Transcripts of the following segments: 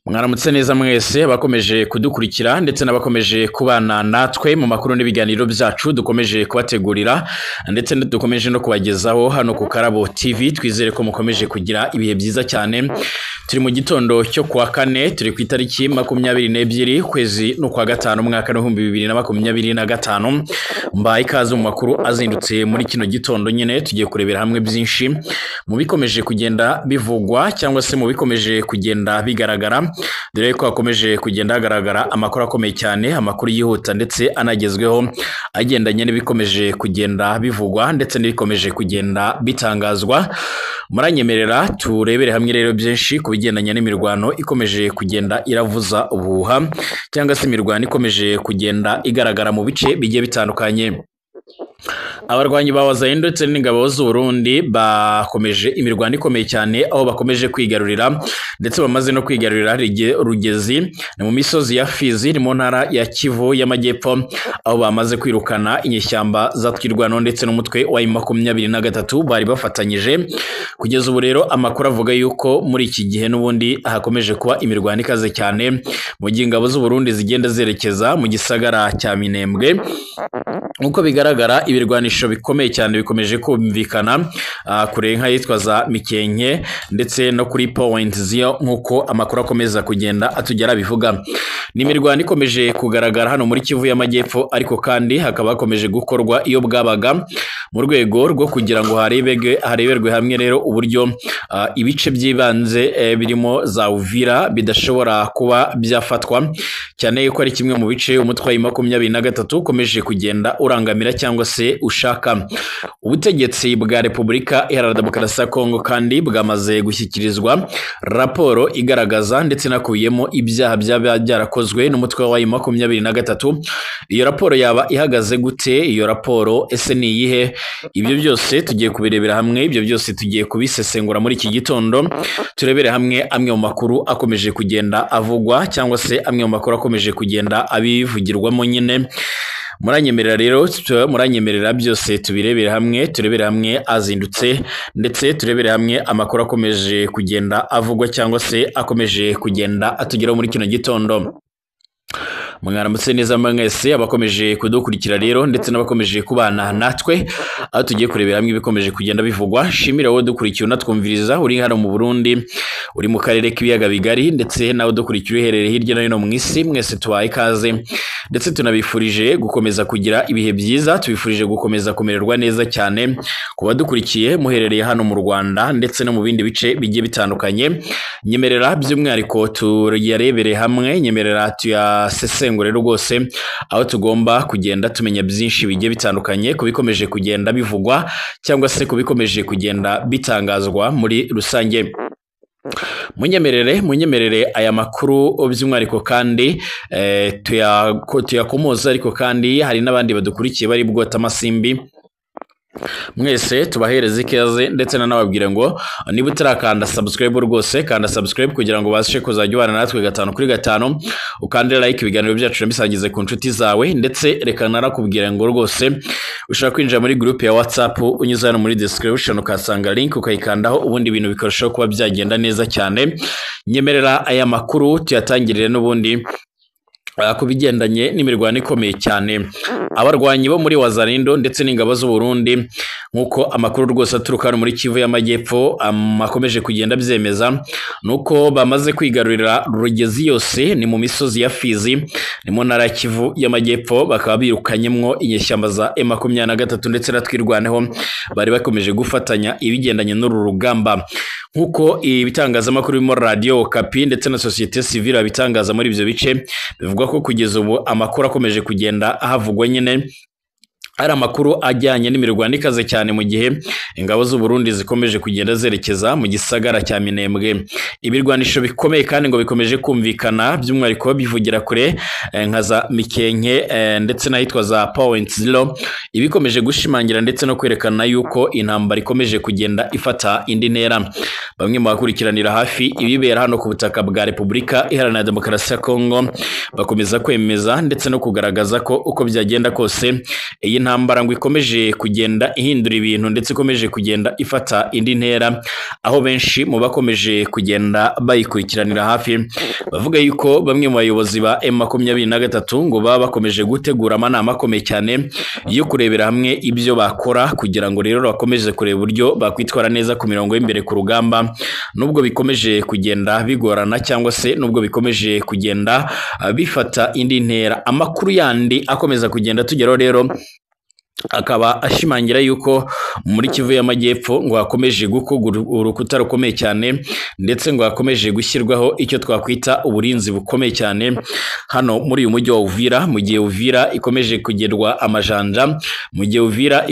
Mwaramutse neza mwese bakomeje kudukurikira ndetse n'abakomeje kubana natwe mu makuru n'ibiganiro byacu dukomeje kubategurira ndetse dukomeje no kubagezaho hano ku Karabo TV. Twizere ko mukomeje kugira ibihe byiza cyane. Turi mu gitondo cyo kuwa kane, turi ku itariki 22 kwezi no kwa gatanu umwaka 2025. Mbaye ikaze mu makuru azindutse muri kino gitondo nyine, tugiye kurebera hamwe byinshi mu bikomeje kugenda bivugwa cyangwa se mu bikomeje kugenda bigaragara, dore ko hakomeje kugenda hagaragara amakuru akomeye cyane, amakuru yihuta ndetse anagezweho agendanye n'ibikomeje kugenda bivugwa ndetse n'ibikomeje kugenda bitangazwa. Muranyemerera turebere hamwe rero byinshi ku bigendanye n'imirwano ikomeje kugenda iravuza ubuhuha cyangwa se imirwano ikomeje kugenda igaragara mu bice bigiye bitandukanye. Abarwanyi ba Wazalendo ndetse n'ingabo z'u Burundi bakomeje imirwano ikomeye cyane, aho bakomeje kwigarurira ndetse bamaze no kwigarurira Rugezi, ni mu misozi ya Fizi, ni mu ntara ya Kivu y'Amajyepfo, aho bamaze kwirukana inyeshyamba za Twirwano ndetse n'umutwe wa M23 bari bafatanyije. Kugeza ubu rero amakuru avuga yuko muri iki gihe n'ubundi hakomeje kuba imirwano ikaze cyane, mu gihe ingabo z'u Burundi zigenda zerekeza mu gisagara cya Minembwe. Uko bigaragara ibirwanisho bikomeye cyane bikomeje kumvikana kure nk'ayitwa za Mikenke ndetse no kuri Point Zero, nk'uko amakuru akomeza kugenda atugera bivuga. Ni imirwano ikomeje kugaragara hano muri Kivu y'Amajyepfo, ariko kandi hakaba hakomeje gukorwa iyo bwabaga mu rwego rwo kugira ngo hareberwe hamwe rero uburyo ibice by'ibanze birimo za Uvira bidashobora kuba byafatwa, cyane yuko ari kimwe mu bice umutwe wa 23 ukomeje kugenda urangamira cyangwa se ushaka. Ubutegetsi bwa Repubulika Iharanira Demokarasi ya Kongo kandi bwamaze gushyikirizwa raporo igaragaza ndetse nakubiyemo ibyaha byaba byarakozwe n'umutwe wa 23. Iyo raporo yaba ihagaze gute? Iyo raporo ese ni iyihe? Ibyo byose tugiye kubirebera hamwe, ibyo byose tugiye kubisesengura muri iki gitondo, turebere hamwe amwe mu makuru akomeje kugenda avugwa cyangwa se amwe mu makuru akomeje kugenda abivugirwamo nyine. Muranyemerera rero, muranyemerera byose tubirebere hamwe, turebere hamwe azindutse ndetse turebere hamwe amakuru akomeje kugenda avugwa cyangwa se akomeje kugenda atugeraho muri kino gitondo. Mwaramutse neza mwese abakomeje kudukurikira rero ndetse n'abakomeje kubana natwe, aho tugiye kurebera hamwe ibikomeje kugenda bivugwa. Shimira wowe dukurikiye unatwumviriza uri hano mu Burundi, uri mu karere k'ibiyaga bigari, ndetse nawe dukurikiye uherereye hirya no hino mu isi, mwese tubaye ikaze ndetse tunabifurije gukomeza kugira ibihe byiza, tubifurije gukomeza kumererwa neza cyane ku badukurikiye muherereye hano mu Rwanda ndetse no mu bindi bice bigiye bitandukanye. Nyemerera by'umwihariko tuyarebere hamwe, nyemerera tuyasesengure rwose, aho tugomba kugenda tumenya byinshi bigiye bitandukanye kubikomeje kugenda bivugwa cyangwa se kubikomeje kugenda bitangazwa muri rusange. Munyemerere aya makuru by'umwihariko kandi tuyakomoza, ariko kandi hari n'abandi badukurikiye bari bwota amasimbi, mwese tubahereze ikaze ndetse nanababwira ngo niba utarakanda subscribe rwose kanda subscribe kugira ngo ubashe kuzajya ubana natwe 5 kuri 5, ukande like ibiganiro byacu bisangize ku nshuti zawe, ndetse reka narakubwira ngo rwose ushaka kwinjira muri group ya WhatsApp unyuze hano muri description ukasanga link ukayikandaho, ubundi ibintu bikarushaho kuba byagenda neza cyane. Nyemerera aya makuru tuyatangirire n'ubundi ku bigendanye n'imirwano ikomeye cyane. Abarwanyi bo muri Wazalendo ndetse n'ingabo z'u Burundi, nk'uko amakuru rwose aturuka muri Kivu y'Amajyepfo akomeje kugenda byemeza, nuko bamaze kwigarurira Rugezi yose, ni mu misozi ya Fizi, ni mu ntara ya Kivu y'Amajyepfo, bakaba birukanyemwo inyeshyamba za M23 ndetse na Twirwaneho bari bakomeje gufatanya ibigendanye n'uru rugamba. Nk'uko ibitangazamakuru birimo Radio Okapi ndetse na Societe Civile bitangaza muri ibyo bice, bivugwa ko kugeza ubu amakuru akomeje kugenda ahavugwa nyine ari amakuru ajyanye n'imirwano ikaze cyane, mu gihe ingabo z'u Burundi zikomeje kugenda zerekeza mu gisagara cya Minembwe. Ibirwanisho bikomeye kandi ngo bikomeje kumvikana by'umwihariko bivugira kure nka za Mikenke ndetse n'ahitwa za Point Zero, ibikomeje gushimangira ndetse no kwerekana yuko intambara ikomeje kugenda ifata indi ntera. Bamwe mu bakurikiranira hafi ibibera hano ku butaka bwa Repubulika Iharanira Demokarasi ya Kongo bakomeza kwemeza ndetse no kugaragaza ko uko byagenda kose iyi intambara ngo ikomeje kugenda ihindura ibintu ndetse ikomeje kugenda ifata indi ntera, aho benshi mu bakomeje kugenda bayikurikiranira hafi bavuga yuko bamwe mu bayobozi ba M23 ngo baba bakomeje gutegura amanama akomeye cyane yo kurebera hamwe ibyo bakora kugira ngo rero bakomeze kureba uburyo bakwitwara neza ku mirongo y'imbere ku rugamba, nubwo bikomeje kugenda bigorana cyangwa se nubwo bikomeje kugenda bifata indi ntera. Amakuru yandi akomeza kugenda tugeraho rero akaba ashimangira yuko muri Kivu y'Amajyepfo ngo hakomeje gukorwa urukuta rukomeye cyane, ndetse ngo hakomeje gushyirwaho icyo twakwita uburinzi bukomeye cyane hano muri uyu mujyi wa Uvira, mu gihe Uvira ikomeje kugerwa amajanja, mu gihe Uvira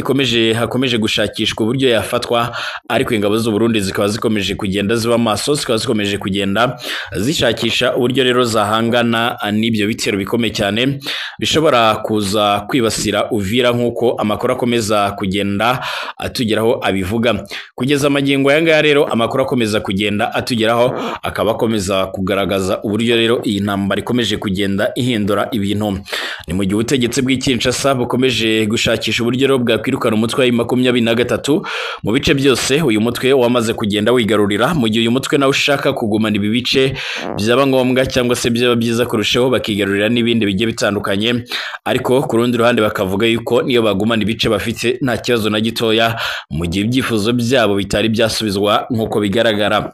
hakomeje gushakishwa uburyo yafatwa, ariko ingabo z'u Burundi zikaba zikomeje kugenda ziba maso, zikaba zikomeje kugenda zishakisha uburyo rero zahangana n'ibyo bitero bikomeye cyane bishobora kuza kwibasira Uvira, nk'uko amakuru akomeza kugenda atugeraho abivuga. Kugeza amagingo aya ngaya rero amakuru akomeza kugenda atugeraho akaba akomeza kugaragaza uburyo rero iyi ntambara ikomeje kugenda ihindura ibintu. Ni mu gihe ubutegetsi bw'i Kinshasa bukomeje gushakisha uburyo rero bwakwirukana umutwe wa M23 mu bice byose uyu mutwe wamaze kugenda wigarurira, mu gihe uyu mutwe nawe ushaka kugumana ibi bice byaba ngombwa cyangwa se byaba byiza kurushaho bakigarurira n'ibindi bigiye bitandukanye, ariko ku rundi ruhande bakavuga yuko niyo bagumana ibice bafite nta kibazo na gitoya, mu gihe ibyifuzo byabo bitari byasubizwa nk'uko bigaragara.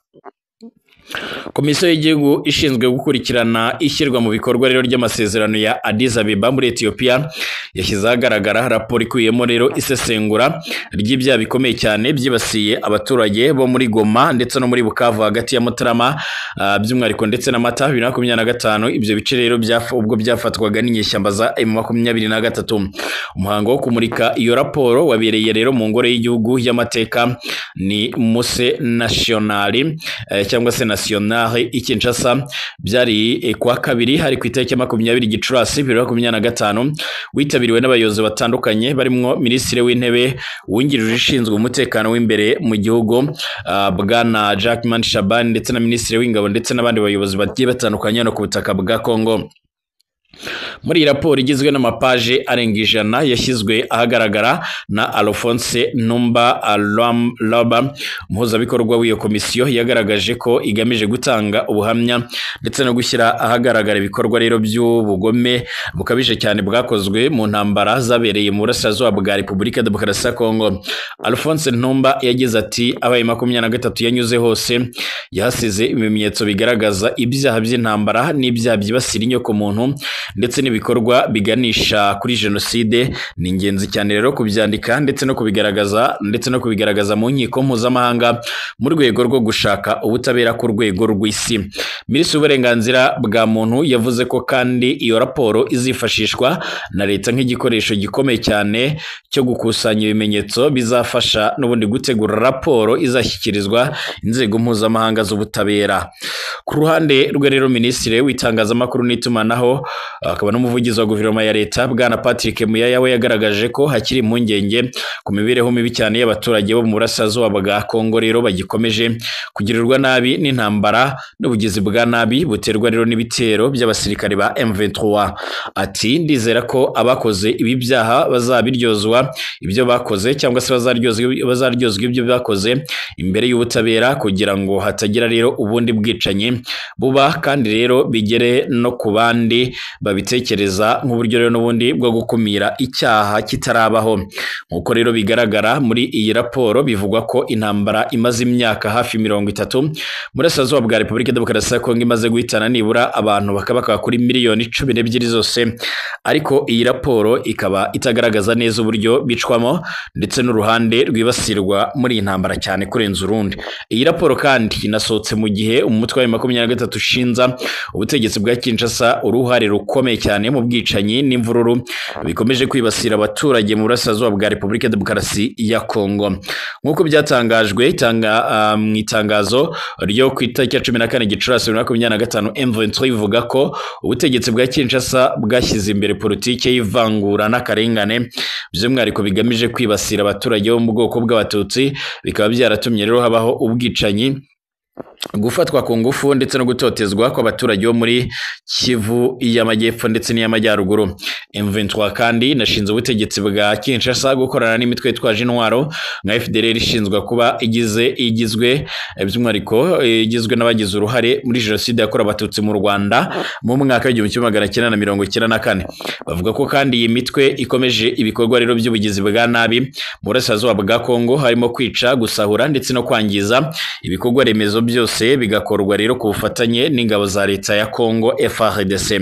Komisiyo y'igihugu ishinzwe gukurikirana ishyirwa mu bikorwa rero ry'amasezerano ya Addis Abeba muri Ethiopia yashyize ahagaragara raporo ikubiyemo rero isesengura ry'ibyaha bikomeye cyane byibasiye abaturage bo muri Goma ndetse no muri Bukavu hagati ya Mutarama by'umwihariko ndetse na Mata 2025. Ibyo bice rero ubwo byafatwaga n'inyeshyamba za M23. Umuhango wo kumurika iyo raporo wabereye rero mu ngoro y'igihugu y'amateka ni Musée National cyangwa se Nationale i Kinshasa, byari kwa kabiri hari ku itariki 20 Gicurasi 2025, witabiriwe n'abayobozi batandukanye barimo Minisitiri w'Intebe wungirije ushinzwe umutekano w'imbere mu gihugu Bwana Jackman Shaban, ndetse na Minisitiri w'Ingabo ndetse n'abandi bayobozi bagiye batandukanye no ku butaka bwa Kongo. Muri iyi raporo igizwe n'amapaje arenga 100 yashyizwe ahagaragara na Alphonse Numba Loba, umuhuzabikorwa w'iyo komisiyo, yagaragaje ko igamije gutanga ubuhamya ndetse no gushyira ahagaragara ibikorwa rero by'ubugome bukabije cyane bwakozwe mu ntambara zabereye mu burasirazuba bwa Repubulika Demokarasi ya Kongo. Alphonse Ntumba yagize ati abaye 23 yanyuze hose yahasize ibimenyetso bigaragaza ibyaha by'intambara n'ibyaha byibasira inyokomuntu ndetse n'ibikorwa biganisha kuri jenoside. Ni ingenzi cyane rero kubyandika ndetse no kubigaragaza ndetse no kubigaragaza mu nkiko mpuzamahanga mu rwego rwo gushaka ubutabera ku rwego rw'isi. Minisitiri w'uburenganzira bwa muntu yavuze ko kandi iyo raporo izifashishwa na leta nk'igikoresho gikomeye cyane cyo gukusanya ibimenyetso bizafasha n'ubundi gutegura raporo izashyikirizwa inzego mpuzamahanga z'ubutabera. Ku ruhande rwe rero Minisitiri w'itangazamakuru n'itumanaho akaba n'umuvugizi wa guverinoma ya leta Bwana Patrick Muyaya we yagaragaje ko hakiri impungenge ku mibereho mibi cyane y'abaturage bo mu burasirazuba bwa Kongo rero bagikomeje kugirirwa nabi n'intambara n'ubugizi bwa nabi buterwa rero n'ibitero by'abasirikare ba M23. Ati ndizera ko abakoze ibi byaha bazabiryozwa ibyo bakoze cyangwa se bazaryozwa ibyo bakoze imbere y'ubutabera, kugira ngo hatagira rero ubundi bwicanyi buba, kandi rero bigere no ku bandi babitekereza nk'uburyo rero n'ubundi bwo gukumira icyaha kitarabaho. Nk'uko rero bigaragara muri iyi raporo, bivugwa ko intambara imaze imyaka hafi 30 burasirazuba bwa Repubulika Demokarasi ya Kongo imaze guhitana nibura abantu bakabaka kuri miliyoni 12 zose, ariko iyi raporo ikaba itagaragaza neza uburyo bicwamo ndetse n'uruhande rwibasirwa muri iyi ntambara cyane kurenza urundi. Iyi raporo kandi inasohotse mu gihe umutwe wa 23 ushinza ubutegetsi bwa Kinshasa uruhare rukomeye cyane mu bwicanyi n'imvururu bikomeje kwibasira abaturage mu burasirazuba bwa Repubulika Demokarasi ya Kongo. Nk'uko byatangajwe mu itangazo ryo ku itariki ya 14 Gicurasi 2025, M23 ivuga ko ubutegetsi bwa Kinshasa bwashyize imbere politike y'ivangura n'akarengane by'umwihariko bigamije kwibasira abaturage bo mu bwoko bw'Abatutsi, bikaba byaratumye rero habaho ubwicanyi Gufatwa ku ngufu ndetse no gutotezwa kw'abaturage bo muri Kivu y'Amajyepfo ndetse n'iy'Amajyaruguru. M23 kandi inashinze ubutegetsi bwa Kinshasa gukorana n'imitwe yitwaje intwaro nka FDLR ishinzwe kuba igizwe by'umwihariko igizwe n'abagize uruhare muri jenoside yakorewe Abatutsi mu Rwanda mu mwaka w'1994. Bavuga ko kandi iyi mitwe ikomeje ibikorwa rero by'ubugizi bwa nabi mu burasirazuba bwa Kongo, harimo kwica, gusahura ndetse no kwangiza ibikorwa remezo byose, bigakorwa rero ku bufatanye n'ingabo za leta ya Kongo FARDC.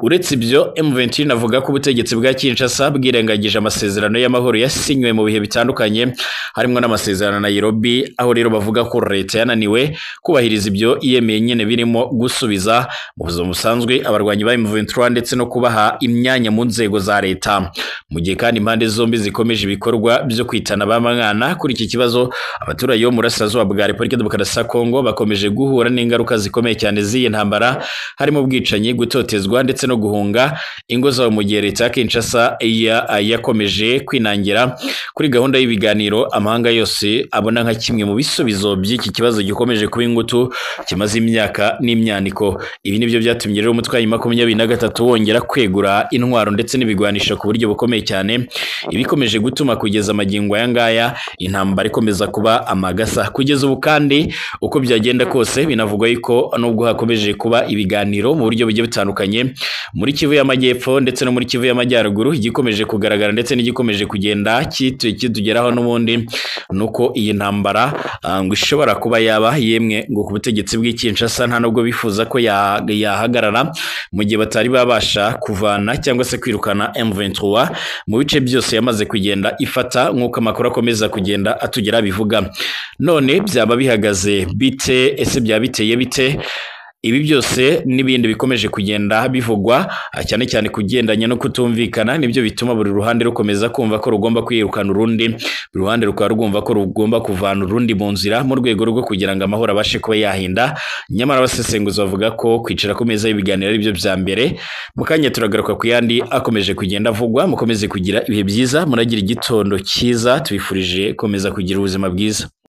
Uretse ibyo, M23 avuga ko ubutegetsi bwa Kinshasa bwirengagije amasezerano y'amahoro yasinywe mu bihe bitandukanye, harimo n'amasezerano ya Nairobi, aho rero bavuga ko leta yananiwe kubahiriza ibyo yemeye nyine, birimo gusubiza mu buzima busanzwe abarwanyi ba M23 ndetse no kubaha imyanya mu nzego za leta. Mu gihe kandi impande zombi zikomeje ibikorwa byo kwitana ba mwana kuri iki kibazo, abaturage bo mu burasirazuba bwa Repubulika Demokarasi ya Kongo bakomeje guhura n'ingaruka zikomeye cyane z'iyi ntambara, harimo ubwicanyi, gutotezwa ndetse no guhunga ingo zabo, mu gihe leta ya Kinshasa yakomeje kwinangira kuri gahunda y'ibiganiro amahanga yose abona nka kimwe mu bisubizo by'iki kibazo gikomeje kuba ingutu kimaze imyaka n'imyaniko. Ibi nibyo byatumye rero umutwe wa 23 wongera kwegura intwaro ndetse n'ibigwanisho ku buryo bukomeye cyane, ibikomeje gutuma kugeza amagingo aya ngaya intambara ikomeza kuba amagasa. Kugeza ubu kandi uko byagenda kose, binavugwa yuko nubwo hakomeje kuba ibiganiro mu buryo bugiye butandukanye muri Kivu y'Amajyepfo ndetse no muri Kivu y'Amajyaruguru, igikomeje kugaragara ndetse n'igikomeje kugenda kitugeraho n'ubundi nuko iyi ntambara ngo ishobora kuba yaba yemwe ngo ku butegetsi bw'i Kinshasa nta nubwo bifuza ko yahagarara mu gihe batari babasha kuvana cyangwa se kwirukana M23 mu bice byose yamaze kugenda ifata, nk'uko amakuru akomeza kugenda atugera bivuga. None byaba bihagaze bite? Ese byaba biteye bite? Ibi byose n'ibindi bikomeje kugenda bivugwa, cyane cyane kugendanye no kutumvikana, nibyo bituma buri ruhande rukomeza kumva ko rugomba kwirukana urundi, buri ruhande rukaba rwumva ko rugomba kuvana urundi mu nzira mu rwego rwo kugira ngo amahoro abashe kuba yahinda. Nyamara abasesenguzi bavuga ko kwicara ku meza y'ibiganiro ari byo bya mbere. Mu kanya turagaruka ku yandi akomeje kugenda avugwa. Mukomeze kugira ibihe byiza, muragira igitondo cyiza, tubifurije komeza kugira ubuzima bwiza.